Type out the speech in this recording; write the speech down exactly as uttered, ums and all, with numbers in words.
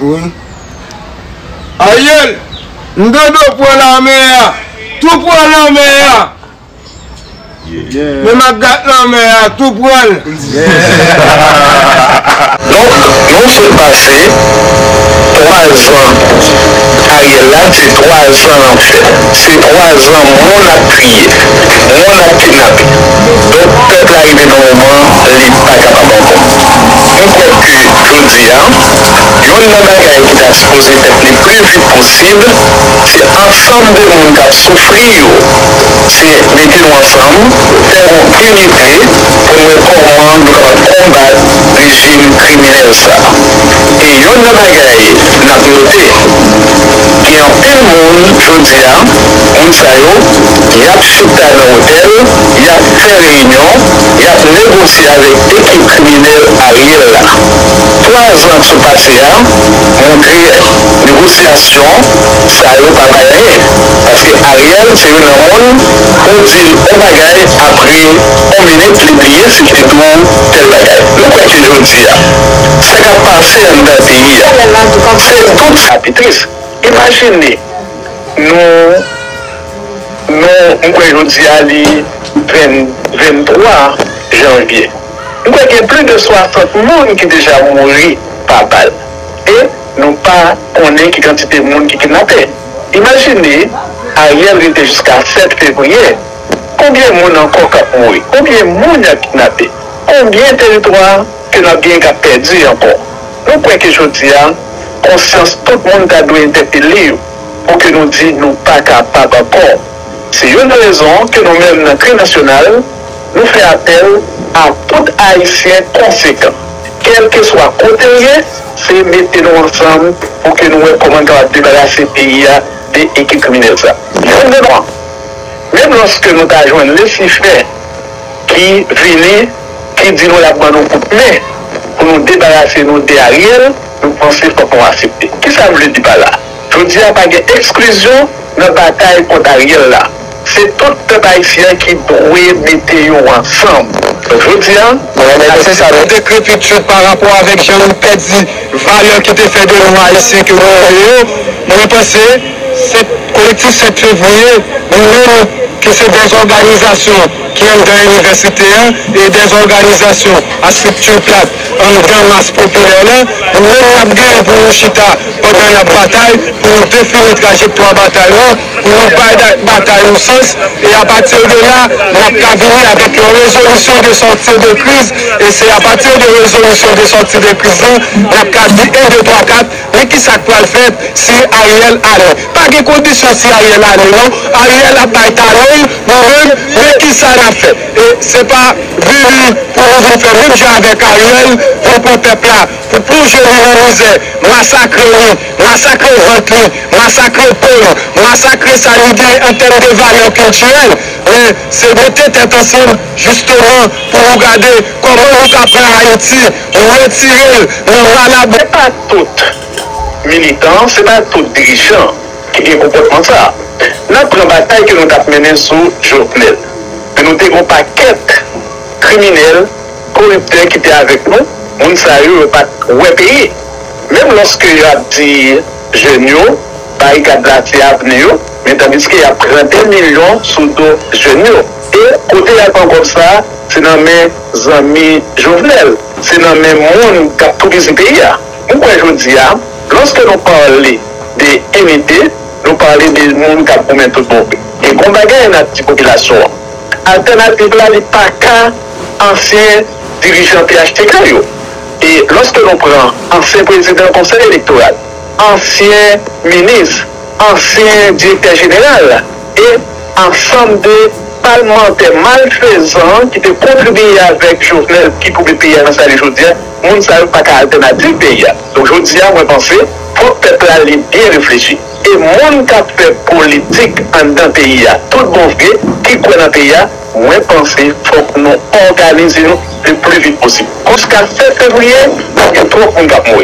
Wi. Ariel, m tande w pran lanmè a. Tou pran lanmè a. Men m ap gat lanmè a, tou pran l. Donk, nou sot pase twa zan Ariel la, se twa zan l ap fè. Se twa zan moun ap kriye, moun ap kidnape. Donk, pèp la rive nan moman li pa kapab ankò. M kwè ke jodi a, youn nan bagay ki ta sipoze fèt le pli vit posib, se ansanm de moun k ap soufri yo, se mete nou ansanm, fè yon inite pou n wè kòman nou kapab konbat rejim kriminèl sa a. E youn nan bagay n ap note, gen anpil moun jodi a, moun sa yo, y ap chita nan otèl, y ap fè reyinyon, y ap negosye avèk ekip kriminèl Ariel la. Twa zan sot pase a montre negosyasyon sa yo pa bay anyen. Paske Ariel se youn nan moun, ou di l yon bagay, apre yon minit, li bliye si l te di w tèl bagay. Nou kwè ke jodi a, sa k ap pase anndan peyi a, se tout sa pi tris. Imajine, nou, nou, m kwè jodi a li venn, venntwa janvye. M kwè gen plis de swasant moun ki deja mouri pa bal. E nou pa konnen ki kantite moun ki kidnape. Imajine, Ariel rete jiska sèt fevriye. Konbyen moun ankò k ap mouri? Konbyen moun y ap kidnape? Konbyen teritwa ke n ap gen k ap pèdi ankò? Nou kwè ke jodi a, konsyans tout moun ta dwe entèpele yo pou ke nou di nou pa kapab ankò. Se youn nan rezon ke nou menm nan Kri Nasyonal, nou fè apèl a tout Ayisyen konsekan, kèlkeswa kote l ye, se mete nou ansanm pou ke nou wè kòman n kapab debarase peyi a de ekip kriminèl sa. Youn de nou, menm lòske nou ta jwenn Lisifè ki vini, ki di nou l ap ban nou kout men pou nou debarase nou de Ariel, nou panse fòk nou aksepte. Kisa m vle di pa la? Jodi a pa gen eksklizyon nan batay kont Ariel la. Se tout pèp ayisyen ki dwe mete yo ansanm. Jodi a, Mwen renmen se sa wi. Dekrepitud pa rapò avèk jan nou pèdi valè ki te fè de nou Ayisyen ke nou rele yo. Mwen panse se kolektif sèt fevriye, nou menm ke se dèzòganizasyon ki anndan inivèsite a e dèzòganizasyon a estrikti plat anndan mas popilè la, nou menm n ap genyen pou nou chita pandan n ap batay pou nou defini trajektwa batay la, pou nou bay batay yon sans, e apati de la, n ap ka vini avèk yon rezolisyon de sòti de kriz, e se apati de rezolisyon de sòti de kriz lan, n ap ka di en, de, twa, kat, men kisa k pral fèt si Ariel ale. Pa gen kondisyon si Ariel ale non, Ariel ap bay talon l, nou menm, men kisa n ap fè. E se pa vini pou nou vin fè menm jan avèk Ariel, vin pran pèp la, pou plonje li nan mizè, masakre li, masakre vant li, masakre po l, masakre sa li gen an tèm de valè kiltirèl, men se mete tèt ansanm jisteman pou nou gade kòman nou ka pran Ayiti, nou retire l nan malab. Se pa tout militan, se pa tout dirijan ki gen konpòtman sa. N ap pran batay ke nou t ap mennen sou Jovenel, men nou te gen yon pakèt kriminèl, koriptè ki te avèk nou, moun sa yo, yo pa t wè peyi. Menm lòske y ap di jèn yo, barikad la se avni yo, men tandiske y ap pran de milyon sou do jèn yo. E kote y al pran kòb sa, se nan men zanmi Jovenel, se nan men moun k ap toupizi peyi a. M kwè jodi a, lòske nou pale de inite, nou pale de moun k ap goumen tout bon vre. E gon bagay n ap di popilasyon an. Altènativ la, li pa ka ansyen dirijan P H T K yo. E lòske nou pran ansyen prezidan konsèy elektoral, ansyen minis, ansyen direktè jeneral e ansanm de palmantè malfezan ki te kontribiye avèk Jovenel ki twouble peyi a nan sa li jodi a, moun sa yo pa ka altènativ peyi a. Donk jodi a, mwen panse, fòk pèp la li byen reflechi. E moun k ap fè politik anndan peyi a, tout bon vre, ki kwè nan peyi a, mwen panse fòk nou òganize nou le pli vit posib. Jiska sèt fevriye, n ap gen twòp moun k ap mouri.